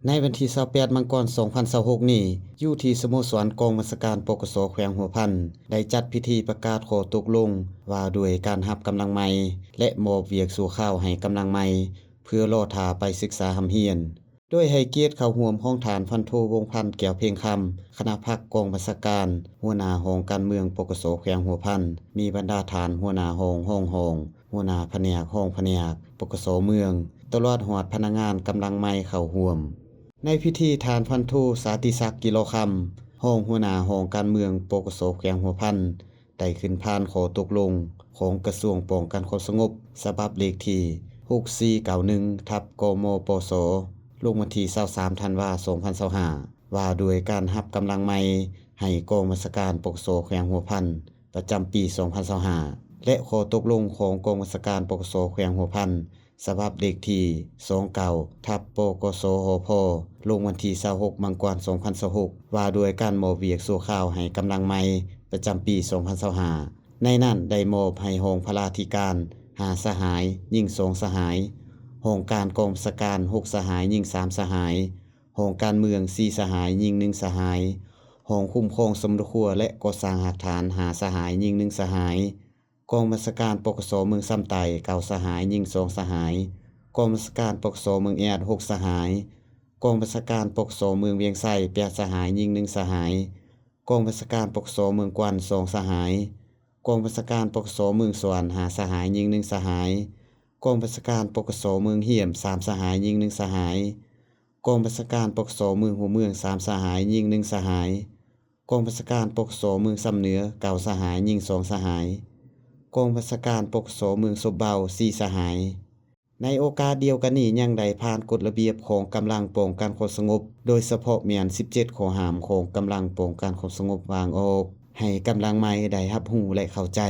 ໃນວັນທີຊາວແປດ ມັງກອນ ສອງພັນຊາວຫົກນີ້, ຢູ່ທີ່ສະໂມສອນກອງບັນຊາການ ປກສ ແຂວງຫົວພັນ ໄດ້ຈັດພິທີປະກາດຂໍ້ຕົກລົງວ່າດ້ວຍການຮັບກຳລັງໃໝ່ ແລະ ມອບວຽກຊົ່ວຄາວໃຫ້ກຳລັງໃໝ່ ເພື່ອລໍຖ້າໄປສຶກສາຮ່ຳຮຽນ. ໂດຍໃຫ້ກຽດເຂົ້າຮ່ວມຂອງທ່ານ ພັນໂທ ວົງພັນ ແກ້ວເພັງຄຳ, ຄະນະພັກກອງບັນຊາການ, ຫົວໜ້າຫ້ອງການເມືອງ ປກສ ແຂວງຫົວພັນ, ມີບັນດາທ່ານຫົວໜ້າຫ້ອງ, ຮອງຫ້ອງ, ຫົວໜ້າພະແນກ, ຮອງພະແນກ ປກສ ເມືອງ, ຕະຫຼອດຮອດພະນັກງານກຳລັງໃໝ່ເຂົ້າຮ່ວມ. ໃນພິທີ, ທ່ານ ພັນໂທ ສາຕິສັກ ກິໂລຄຳ, ຮອງຫົວໜ້າຫ້ອງການເມືອງ ປກສ ແຂວງຫົວພັນ ໄດ້ຂຶ້ນຜ່ານຂໍ້ຕົກລົງຂອງກະຊວງປ້ອງກັນຄວາມສະຫງົບ ສະບັບເລກທີ ຫົກສີ່ເກົ້າໜຶ່ງ ທັບ ກມປສ ລົງວັນທີ ຊາວສາມ ທັນວາ ສອງພັນຊາວຫ້າ ວ່າດ້ວຍການຮັບກຳລັງໃໝ່ໃຫ້ກອງບັນຊາການ ປກສ ແຂວງຫົວພັນ ປະຈຳປີ ສອງພັນຊາວຫ້າ ແລະ ຂໍ້ຕົກລົງຂອງກອງບັນຊາການ ປກສ ແຂວງຫົວພັນ ສະບັບເລກທີ ສອງເກົ້າ ທັບ ປກສ ຫພ ລົງວັນທີ ຊາວຫົກ ມັງກອນ ສອງພັນຊາວຫົກ ວ່າດ້ວຍການມອບວຽກຊົ່ວຄາວໃຫ້ກຳລັງໃໝ່ປະຈຳປີ ສອງພັນຊາວຫ້າ ໃນນັ້ນໄດ້ມອບໃຫ້ຫ້ອງພະລາທິການ ຫ້າສະຫາຍ, ຍິງ ສອງສະຫາຍ, ຫ້ອງການກອງບັນຊາການ ຫົກສະຫາຍ, ຍິງ ສາມສະຫາຍ, ຫ້ອງການເມືອງ ສີ່ສະຫາຍ, ຍິງ ໜຶ່ງສະຫາຍ, ຫ້ອງຄຸ້ມຄອງສຳມະຄົວ ແລະ ກໍ່ສ້າງຮາກຖານ ຫ້າສະຫາຍ, ຍິງ ໜຶ່ງສະຫາຍ, ກອງບັນຊາການ ປກສ ເມືອງຊຳໃຕ້ ເກົ້າສະຫາຍ, ຍິງ ສອງສະຫາຍ, ກອງບັນຊາການ ປກສ ເມືອງແອດ ຫົກສະຫາຍ, ກອງບັນຊາການ ປກສ ເມືອງວຽງໄຊ ແປດສະຫາຍ, ຍິງ ໜຶ່ງສະຫາຍ, ກອງບັນຊາການ ປກສ ເມືອງກວັນ ສອງສະຫາຍ, ກອງບັນຊາການ ປກສ ເມືອງສວນ ຫ້າສະຫາຍ, ຍິງ ໜຶ່ງສະຫາຍ, ກອງບັນຊາການ ປກສ ເມືອງຮຽມ ສາມສະຫາຍ, ຍິງ ໜຶ່ງສະຫາຍ, ກອງບັນຊາການ ປກສ ເມືອງຫົວເມືອງ ສາມສະຫາຍ, ຍິງ ໜຶ່ງສະຫາຍ, ກອງບັນຊາການ ປກສ ເມືອງຊຳເໜືອ ເກົ້າສະຫາຍ, ຍິງ ສອງສະຫາຍ, ກອງບັນຊາການ ປກສ ເມືອງສົບເບົາ ສີ່ສະຫາຍ. ໃນໂອກາດດຽວກັນນີ້ ຍັງໄດ້ຜ່ານກົດລະບຽບຂອງກຳລັງປ້ອງກັນຄວາມສະຫງົບ, ໂດຍສະເພາະແມ່ນ ສິບເຈັດ ຂໍ້ຫ້າມຂອງກຳລັງປ້ອງກັນຄວາມສະຫງົບວາງອອກ ໃຫ້ກຳລັງໃໝ່ໄດ້ຮັບຮູ້ ແລະ ເຂົ້າໃຈ.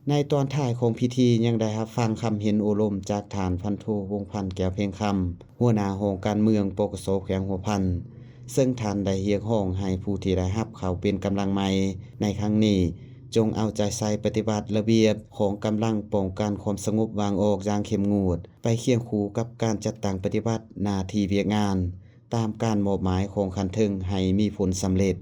ໃນຕອນທ້າຍຂອງພິທີ ຍັງໄດ້ຮັບຟັງຄຳເຫັນໂອ້ລົມຈາກທ່ານ ພັນໂທ ວົງພັນ ແກ້ວເພັງຄຳ, ຫົວໜ້າຫ້ອງການເມືອງ ປກສ ແຂວງຫົວພັນ, ເຊິ່ງທ່ານໄດ້ຮຽກຮ້ອງໃຫ້ຜູ້ທີ່ໄດ້ຮັບເຂົ້າເປັນກຳລັງໃໝ່ໃນຄັ້ງນີ້ ຈົ່ງເອົາໃຈໃສ່ປະຕິບັດລະບຽບຂອງກຳລັງປ້ອງກັນຄວາມສະຫງົບວາງອອກຢ່າງເຂັ້ມງວດ, ໄປຄຽງຄູ່ກັບການຈັດຕັ້ງປະຕິບັດໜ້າທີ່ວຽກງານ ຕາມການມອບໝາຍຂອງຂັ້ນເທິງໃຫ້ມີຜົນສຳເລັດ.